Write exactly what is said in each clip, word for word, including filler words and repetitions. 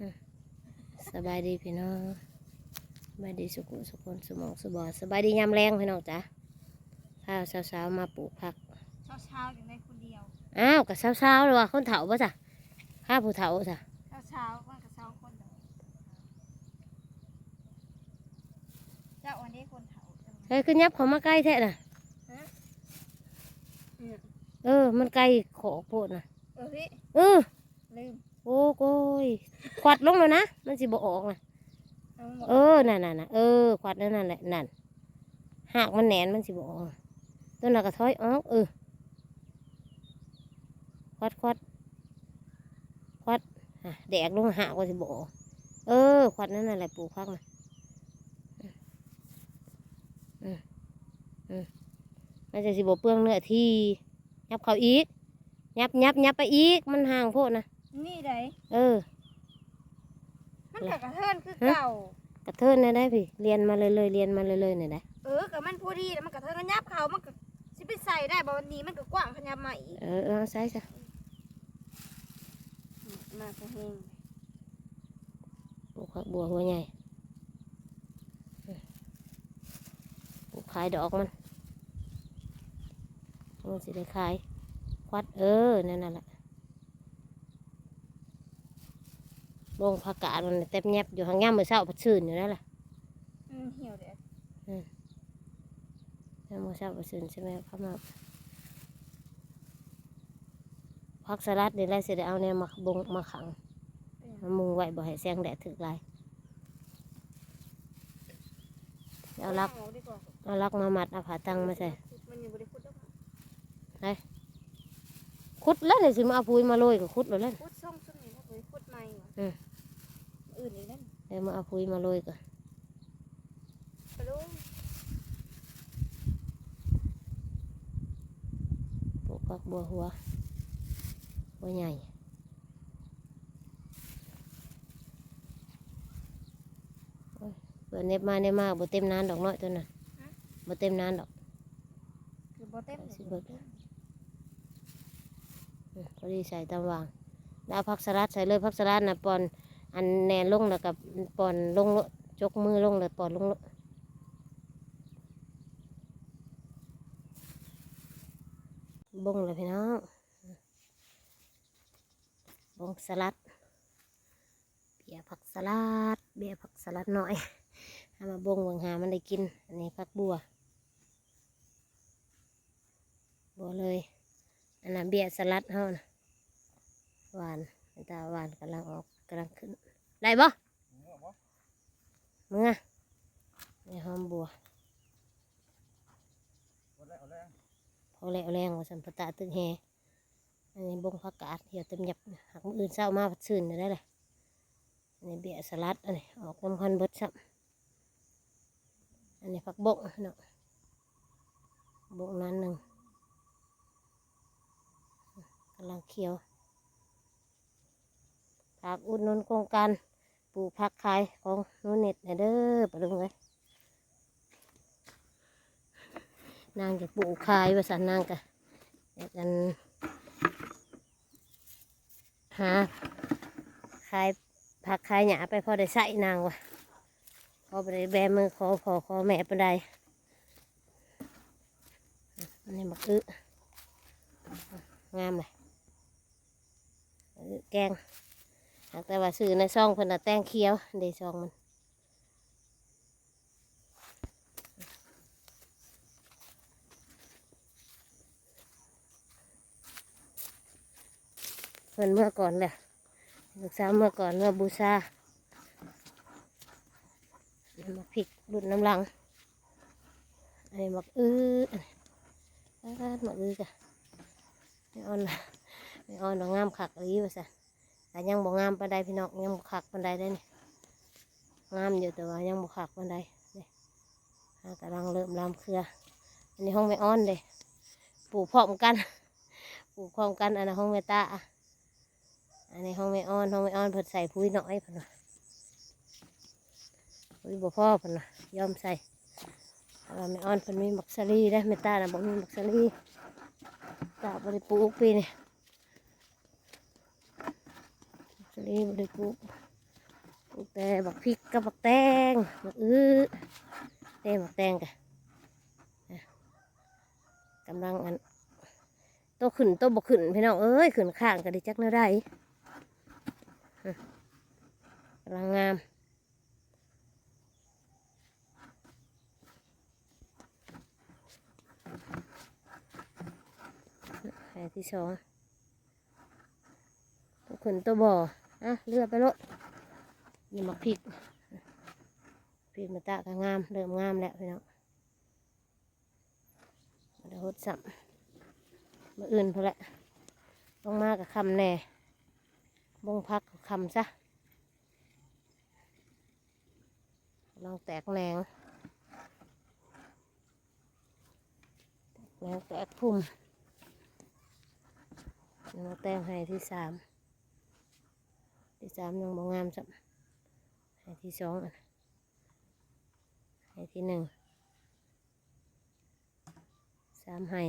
อืม สบายดีพี่น้อง สบายดีสุขุสุคนสุหม่องสุบอน สบายดียามแลงพี่น้องจ้ะ พาสาวๆมาปลูกผัก เช้าเช้าๆจั่งได้คนเดียว อ้าว ก็สาวๆเลยว่ะ คนเฒ่าบ่จ้ะ พาผู้เฒ่าจ้ะ เช้าเช้าๆมันก็เช้าคนเดียว เจ้าอันนี้คนเฒ่า เฮ้ย คือยับเข้ามาใกล้แท้น่ะ เนี่ย เออ มันไกลขอกโพดน่ะ เออพี่ เออ ลืม โอ้โกย ขวัดลงแล้วนะ มันสิบ่ออกน่ะ เอาหมด เออ นั่นน่ะน่ะ เออ ขวัดนั่นนั่นแหละ นั่น หากมันแหนนมันสิบ่ออก ต้นน่ะก็ถอยออก เออ ขวัดขวัด ขวัด อ่ะ แดกลงหากว่าสิบ่ออก เออ ขวัดนั่นนั่นแหละ ปลูกผักน่ะ อืม อืม มันจะสิบ่เปลืองเนื้อที่ ยับเข้าอีก ยับ ยับ ยับไปอีก มันห่างโพดน่ะ นี่ได เออ มันก็กระเทินคือเก่า กระเทินได้ได้พี่ เรียนมาเลยเลย เรียนมาเลยเลยเนี่ยได้ เออก็มันพอดีแล้วมันกระเทินมันยับเขามันก็สิไปใส่ได้บ่วันนี้มันก็กว้างขยับมาอีก เออ เออ เอาใส่ซะ มากระแหง ปลูกผักบัวหัวใหญ่ ปลูกขายดอกมัน มันสิได้ขาย ขวัด เออ นั่นน่ะแหละ บงผักกาดมันเต็มแยบอยู่ หางย่ามมื้อเช้าผัดซื่นอยู่นั่นแหละ อืมเหี่ยวเด้อ อืม ย่ามมื้อเช้าผัดซื่นใช่ไหม เข้ามา ผักสลัดนี่แหละสิได้เอาแนวมาบงมาขัง มามุงไว้บ่ให้แสงแดดถึกหลาย เอาหลัก ออกดีกว่า เอาหลักมามัด เอาผ้าตังมาใส่ มันยังบ่ได้ขุดดอก ไป ขุดแล้วนี่สิมาเอาปุ๋ยมาโรยก็ขุดแล้วแหละ ขุดซ่องซุมนี้นะบ่ได้ขุดใหม่ว่ะ อืม อื่นอีกนั่น เดี๋ยวมาเอาปุ๋ยมาโรยก่อน ไปดู ปลูกผักบัวหัว หัวใหญ่ โอ้ย เปิดเน็บมาเน็บมาบ่เต็มนานดอกน้อยตัวน่ะ บ่เต็มนานดอก คือบ่เต็ม สิเบิด อืม พอดีใส่ตามวาง แล้วเอาผักสลัดใส่เลย ผักสลัดน่ะป่อน อันแหนนลงแล้วก็ป่อนลงโลด จกมือลงแล้วป่อนลงโลด บงเลยพี่น้อง บงสลัด เบี้ยผักสลัด เบี้ยผักสลัดน้อย เอามาบงเบิ่งหามันได้กิน อันนี้ผักบัว บัวเลย อันนั้นเบี้ยสลัดเฮานะ หวาน ตาหวานกำลังออก กำลังขึ้น ได้บ่ เมื่อ ในหอมบัว พอแล้วแรงว่าซั่น ปะตะตึกแฮ อันนี้บงผักกาดเหี่ยวเต็มยับ หากมื้ออื่นเช้ามาผัดซื่นได้เลย อันนี้เบี้ยสลัด อันนี้ออกนำกันเบิดซ้ำ อันนี้ผักบงเนาะ บงนั้นหนึ่ง กำลังเขียว ฝากอุดหนุนโครงการปลูกผักขายของหนูเน็ตแหน่เด้อ ปะลุงเอ้ย นางจะปลูกขายว่าซั่น นางก็อยากอัน หาขายผักขายหญ้าไปพอได้ใช้นางว่ะ พอบ่ได้แบมือขอพ่อขอแม่ปานใด อันนี้บักอึ งามเลย อึแกง หากแต่ว่าซื้อในซองเพิ่นน่ะแตงเขียว เด้ซองมัน เพิ่นเมื่อก่อนแหละ ลูกสาวเมื่อก่อน เมื่อบูชา มาพริกรุ่นน้ำลัง อันนี้บักอื้อ อันนี้ ป๊าด บักอื้อกะ แม่ออน แม่ออนว่างามคักอีหลีว่าซั่น แต่ยังบ่งามปานใดพี่น้อง ยังบ่คักปานใดเด้นี่ งามอยู่แต่ว่ายังบ่คักปานใด นี่ หากำลังเริ่มลามเครือ อันนี้ของแม่ออนเด้ ปลูกพร้อมกัน ปลูกพร้อมกัน อันนั้นของแม่ตา อันนี้ของแม่ออน ของแม่ออนเพิ่นใส่ปุ๋ยน้อยเพิ่นว่า ปุ๋ยบ่พอเพิ่นว่ายอมใส่ แต่ว่าแม่ออนเพิ่นมีบักสะหลีเด้ แม่ตาน่ะบ่มีบักสะหลี ตาบ่ได้ปลูกปีนี้ สะหลีบ่ได้ปลูก แต่บักพริกกับบักแตง บักอื้อ แต่บักแตงกะ กำลังอัน โตขึ้นโตบ่ขึ้น พี่น้องเอ้ย ขึ้นข้างกะได้จักแนวใด กำลังงาม แผลที่สอง โตขึ้นโตบ่ อ่ะ เลือกไปโลด นี่บักพริก พริกมาตะกะงาม เริ่มงามแล้วพี่น้อง เดี๋ยวหดซ้ำ มื้ออื่นพู้นแหละ ลงมากะค่ำแน่ บงผักกะค่ำซะ ลองแตกแหนง แหนงแตกพุ่ม มาแต่งให้ที่สาม ที่สามยังบ่งามซ้ำ ให้ที่สองอัน ให้ที่หนึ่ง สามให้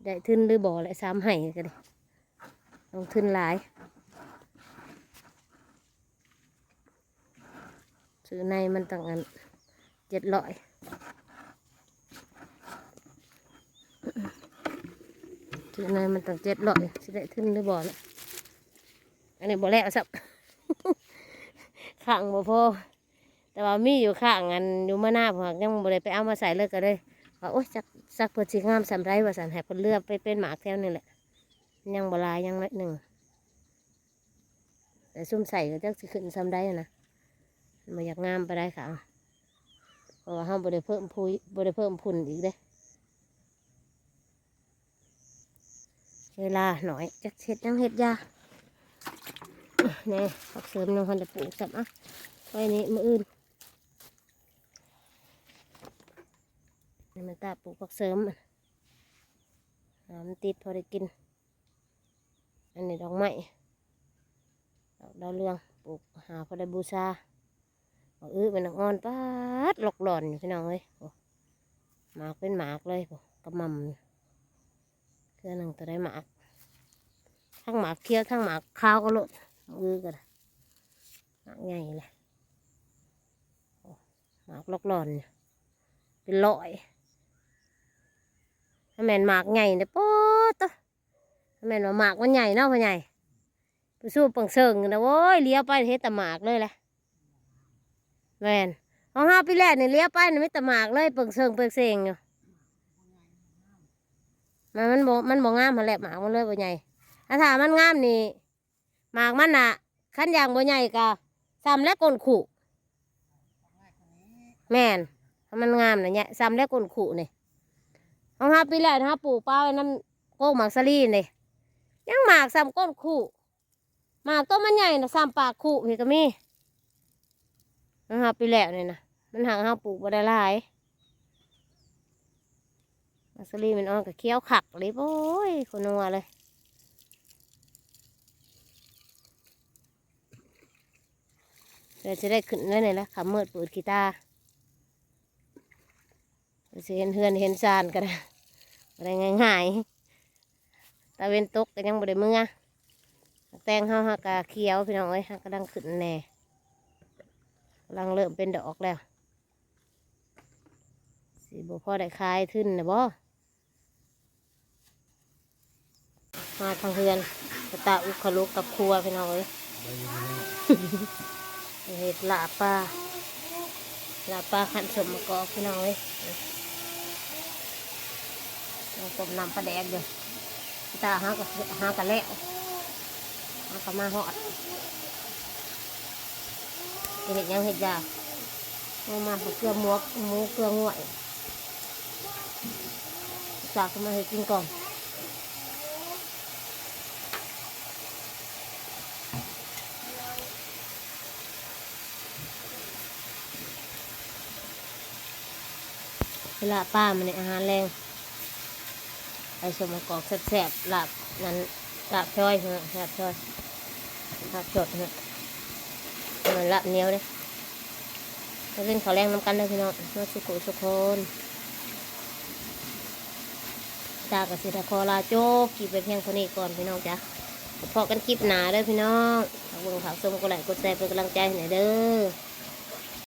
ได้ทุนหรือบ่แหละ สามให้กะได้ ลงทุนหลาย ซื้อในมันตั้งอัน เจ็ดร้อย ซื้อในมันตั้งเจ็ดร้อย สิได้ทุนหรือบ่ล่ะ อันนี้บ่แล้วซ้ำ ข้างบ่พอ แต่ว่ามีอยู่ข้างอันอยู่เมืองนาพุ้น ยังบ่ได้ไปเอามาใส่เลยกะเลย ว่า โอ๊ย จัก จักเพิ่นสิงามส่ำใดว่าซั่น ให้เพิ่นเลือกไปเป็นหมากแถวนี่แหละ ยังบ่หลาย ยังน้อยหนึ่ง แต่ซุมใส่กะจักสิขึ้นส่ำใดหั้นนะ บ่อยากงามปานใดค่ะ เพราะว่าเฮาบ่ได้เพิ่มพูน บ่ได้เพิ่มพูนอีกเด้ เวลาน้อย จักเฮ็ดหยังเฮ็ดยา นี่ ผักเสริมยังพันได้ปลูกซ้ำ อ่ะ ไว้นี่มื้ออื่น นี่มันตาปลูกผักเสริม อ่ะ มันติดพอได้กิน อันนี้ดอกไม้ ดอกดาวเรือง ปลูกหาพอได้บูชา บักอื้อเป็นดอกอ่อน ป๊าด หลอกหลอนอยู่พี่น้องเอ้ย โอ้ หมากเป็นหมากเลย โอ้ กะหม่ำอยู่ เครือหนึ่งโตได้หมาก ทั้งหมากเขียว ทั้งหมากขาวกะโลด บักอื้อกะได้ หมากใหญ่เลย โอ้ หมากหลอกหลอนอยู่ เป็นร้อย ถ้าแม่นหมากใหญ่เนี่ย ป๊าดโต แม่นว่าหมากมันใหญ่เนาะ พ่อใหญ่ ไปสู้เปิงเซิงนะ โว้ย เลี้ยวไปเห็นแต่หมากเลยแหละ แม่น ของเฮาปีแรกนี่เลี้ยวไปนี่มีแต่หมากเลย เปิงเซิงเปิงเซิงอยู่ มัน มันบ่ มันบ่งามหั้นแหละ หมากมันเลยบ่ใหญ่ ถ้า ถ้ามันงามนี่ หมากมันน่ะ คันอย่างบ่ใหญ่กะส่ำและก้นคุ แม่น ถ้ามันงามน่ะเนี่ย ส่ำและก้นคุนี่ ของเฮาปีแรกเฮาปลูกปะไว้นำโกกหมากสาลีนี่ ยังหมากส่ำก้นคุ หมากโตมันใหญ่น่ะ ส่ำปากคุพี้กะมี ของเฮาปีแรกนี่นะ มันหากเฮาปลูกบ่ได้หลาย หมากสาลีมันอ่อนกะเขียวคักเลย โอ้ย โคตรนัวเลย เดี๋ยวสิได้ขึ้นแล้วนี่แหละ ค่ำมืดเปิดขี้ตา สิเห็นเฮือนเห็นซานกะได้ บ่ได้ง่ายๆ ตาเว็นตกกะยังบ่ได้เมือ แตงเฮาหากะเขียวพี่น้องเอ้ย หากำลังขึ้นแน่ กำลังเริ่มเป็นดอกแล้ว สิบ่พอได้ขายทุนนะบ่ มาทางเฮือน กะตาอุคลุกกับครัวพี่น้องเอ้ย เฮ็ดลาบปลา ลาบปลาคั่นส้มมะกอกพี่น้องเอ้ย เอาต้มน้ำปลาแดกอยู่ ตาหากะ หากะแล้ว หากะมาฮอด สิเฮ็ดหยังเฮ็ดยา เอามาเกลือหมวก หมูเกลือง่วย สากมาให้กินก่อน เวลาป้ามันในอาหารแรง ไปสมประกอบแซ่บๆ ลาบนั้น ลาบซอยเหอะ ลาบซอย ลาบสดเหอะ มันลาบเหนียวเด้ มากินข้าวแลงนำกันเด้อพี่น้อง มาสุขุสุคน ตากะสิได้ขอลาจบคลิปไปเพียงเท่านี้ก่อนพี่น้องจ้ะ พบกันคลิปหน้าเด้อพี่น้อง ขอ เบิ่งฝากชมกดไลค์กดแชร์เป็นกำลังใจให้หน่อยเด้อ